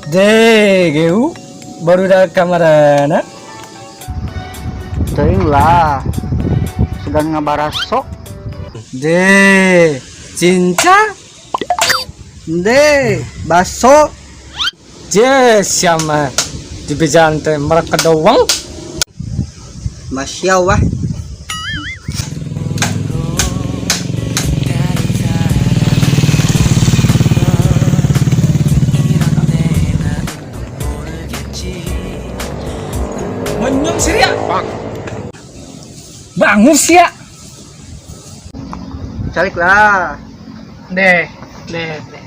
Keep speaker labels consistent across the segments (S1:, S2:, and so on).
S1: Deh, geu baru dah kamarana.
S2: Teuing lah. Sugan ngabaraso.
S1: Deh, cinca.
S2: Ende, baso.
S1: Je, siapa di bejan teh mereka doang.
S2: Masya wah.
S1: Menyum sih ya. Bangun sih ya.
S2: Calik lah.
S3: Deh, deh, deh.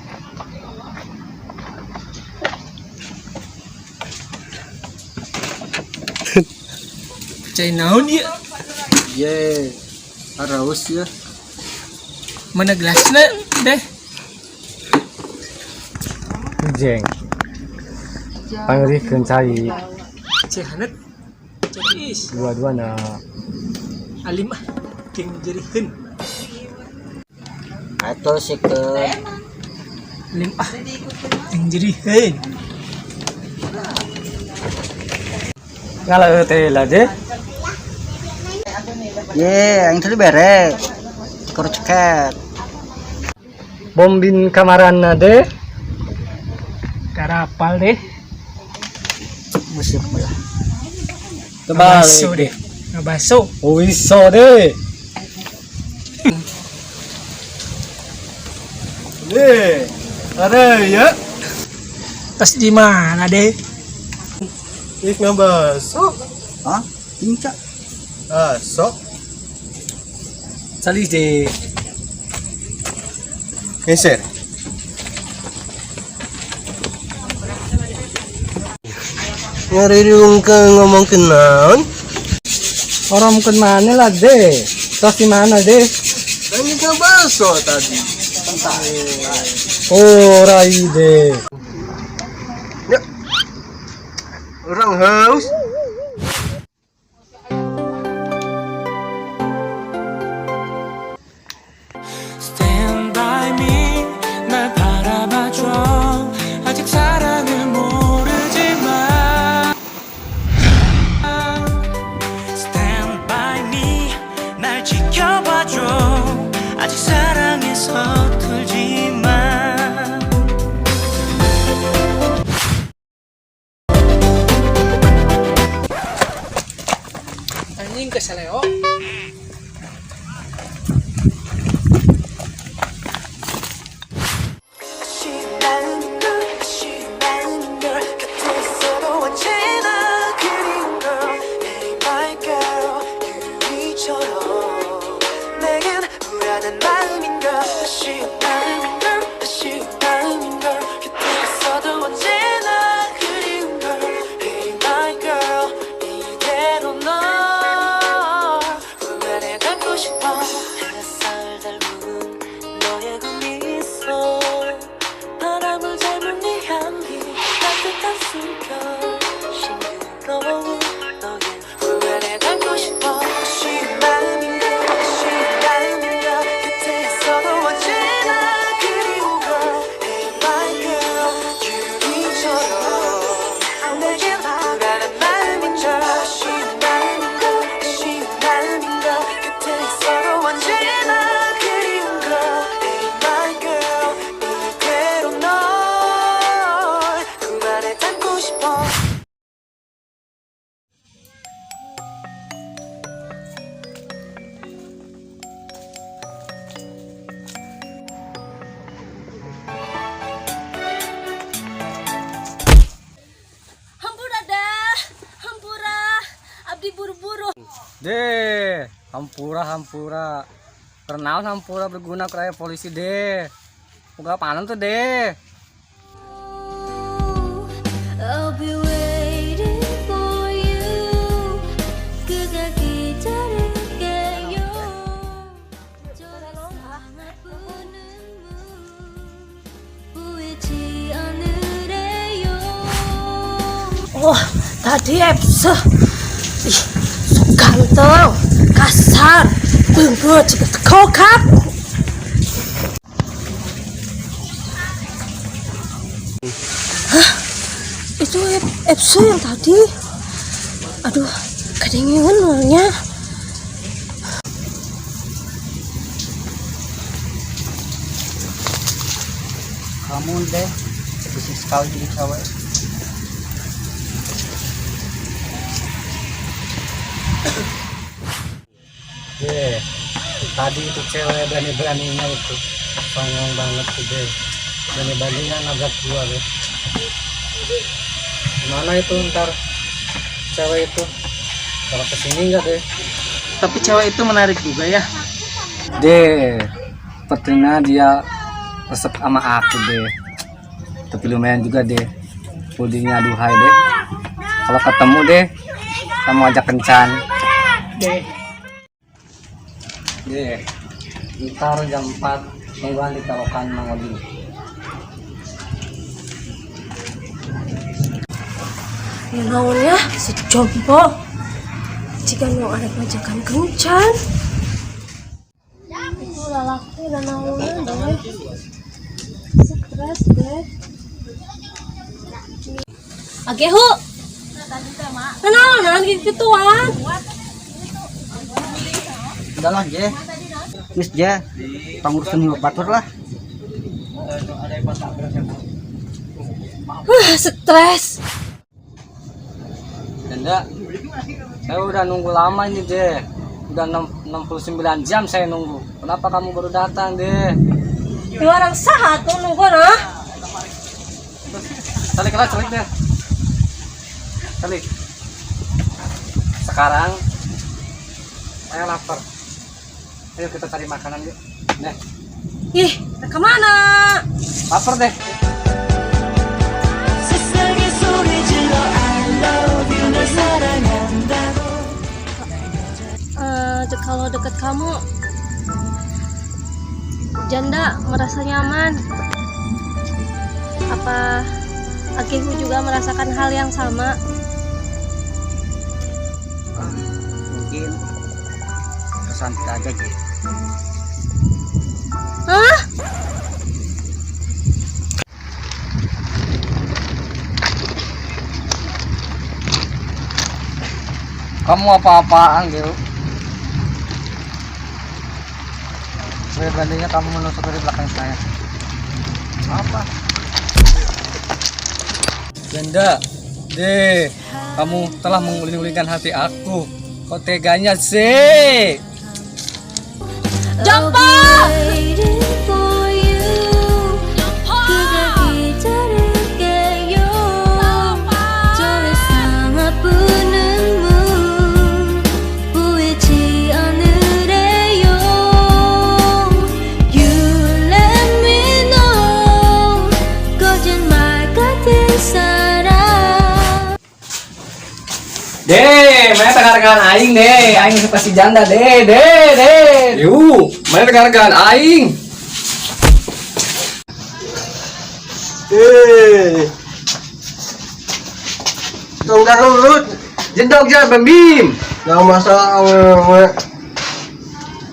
S3: Cai naon ieu?
S2: Ye. Araus ya.
S3: Mana gelasna deh?
S1: Jeng. Pangrikeun cai
S3: Cai hanet. Cai is.
S1: dua-dua na.
S3: Alim ah. Jeung jeriheun.
S2: Atur sikeun.
S3: Alim ah. Jeung jeriheun.
S1: Ngalah teh lah deh.
S2: Ye, aing tadi bere. Tikor ceket.
S1: Bombin kamarana deh.
S3: Karapal deh.
S2: Musik lah.
S3: Ngabaso
S1: Terbalik.
S3: deh. Ngabaso.
S1: Wiso deh. Deh, ada ya.
S3: Tas di mana deh?
S1: Ik ngabaso.
S2: Hah? Inca.
S1: Ah, sok. Cali deh.
S4: Geser. Ngarirung ke ngomong kenaon?
S1: Orang ke mana lah deh? Tas di mana deh?
S4: Kan kita baso tadi.
S1: Oh, rai deh.
S4: Ya. Orang haus.
S5: Stand by me 날 바라봐줘 아직 사랑을 모르지만 Stand by me 날 지켜봐줘 아직 사랑에 서툴지만.
S3: Anjing keseleo.
S5: 아쉬운 마음인 걸 아쉬운 마음인 걸 곁에 있어도 언제나 그리운 걸. Hey my girl, 유리처럼 내겐 불안한 마음인 걸. 아쉬운 마음인 걸 아쉬운 마음인 걸 곁에 있어도 언제나 그리운 걸. Hey my girl, 이대로 널 품 안에 담고 싶어. 햇살 닮은 너의 그 미소, 바람을 닮은 네 향기, 따뜻한 숨결, 싱그러운 너의 품 안에 담고 싶어. 아쉬운 마음인 걸 아쉬운 마음인 걸 곁에 있어도 언제나 그리운 걸. Hey my girl, 유리처럼 내겐 불안한 마음인 걸. 아쉬운 마음인 걸 아쉬운 마음인 걸 곁에 있어도 언제나 그리운 걸. Hey my girl, 이대로 널 품 안에 담고 싶어.
S6: Hampura dah, hampura. Abdi buru-buru.
S1: Deh, hampura hampura. Kenal hampura berguna kayak polisi deh. Buka panen tuh deh.
S6: I'll be waiting for you. 그가 기다릴게요. 하나뿐인 문 보이지 않으래요.
S7: Wah, tadi Epse. Ih, sok ganteng, kasar, beungeut jiga kokap. Epso yang tadi. Aduh, kedinginan orangnya.
S2: Kamu deh, bising sekali jadi cewek.
S1: Deh, tadi itu cewek berani-beraninya itu. Songong banget tuh deh. Berani-beraninya nabrak gua deh. Gimana itu ntar cewek itu? Kalau kesini nggak deh?
S3: Tapi cewek itu menarik juga ya.
S1: Deh, sepertinya dia resep sama aku deh. Tapi lumayan juga deh. Pudingnya aduhai deh. Kalau ketemu deh, kamu ajak kencan.
S3: Deh.
S1: Deh, ntar jam 4 nungguan di Talokan Mang Oding.
S7: Ya naon ya, si jompo. Jika nu arek ngajakan kencan. Itu lalaki nanaonan deh. Stres deh. Agehu. Nanaonan gituan.
S2: Udahlah, Je. Geus, Je. Pangurusan hirup batur lah.
S7: Stres.
S1: Janda, saya udah nunggu lama ini deh. Udah 69 jam saya nunggu. Kenapa kamu baru datang deh?
S7: Di orang saha tuh nunggu nah.
S1: Calik lah, calik deh. Calik. Sekarang saya lapar. Ayo kita cari makanan yuk. Deh,
S7: Ih, kemana?
S1: lapar deh.
S5: 세상에 소리 질러 I love you 널 사랑한다고.
S7: Kalau deket kamu, janda merasa nyaman. Apa Akihu juga merasakan hal yang sama?
S2: Mungkin kesan kita aja, Je.
S7: Hah?
S1: Kamu apa-apaan gitu? Berani-beraninya kamu menusuk dari belakang saya. Apa? Janda, deh, kamu telah menguling-ulingkan hati aku. Kok teganya sih?
S7: Jompo!
S6: Waiting for you. 그댈 기다릴게요. 저 세상 아픈 눈물 보이지 않으래요. You let me know 거짓말 같은 사랑.
S1: Deh, mana tekan aing deh, aing suka si janda deh, deh, deh. Yuk, mana tekan aing.
S4: Eh. Tong garurut.
S1: Jedog ja, Bim Bim.
S4: Nah, masalah awewe.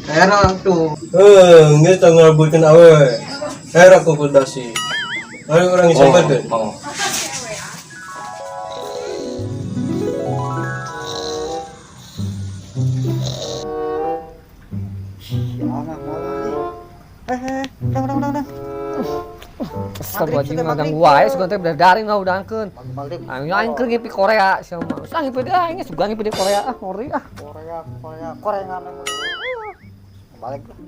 S4: Era tuh. Eh, geus tong ngarebutkeun awewe. Era ku kudasi. Ayo urang isampeurkeun.
S1: Oh.
S2: Eh, dang dang dang dang.
S1: Astagfirullahaladzim, ngaganggu wae sugan teh daring lah udangkeun.
S2: Maghrib.
S1: Aing aing keur ngipi Korea sia mah. Geus ngipi deh aing sugan ngipi di Korea ah, ngori ah.
S2: Korea, Korea, korengan. Balik lah.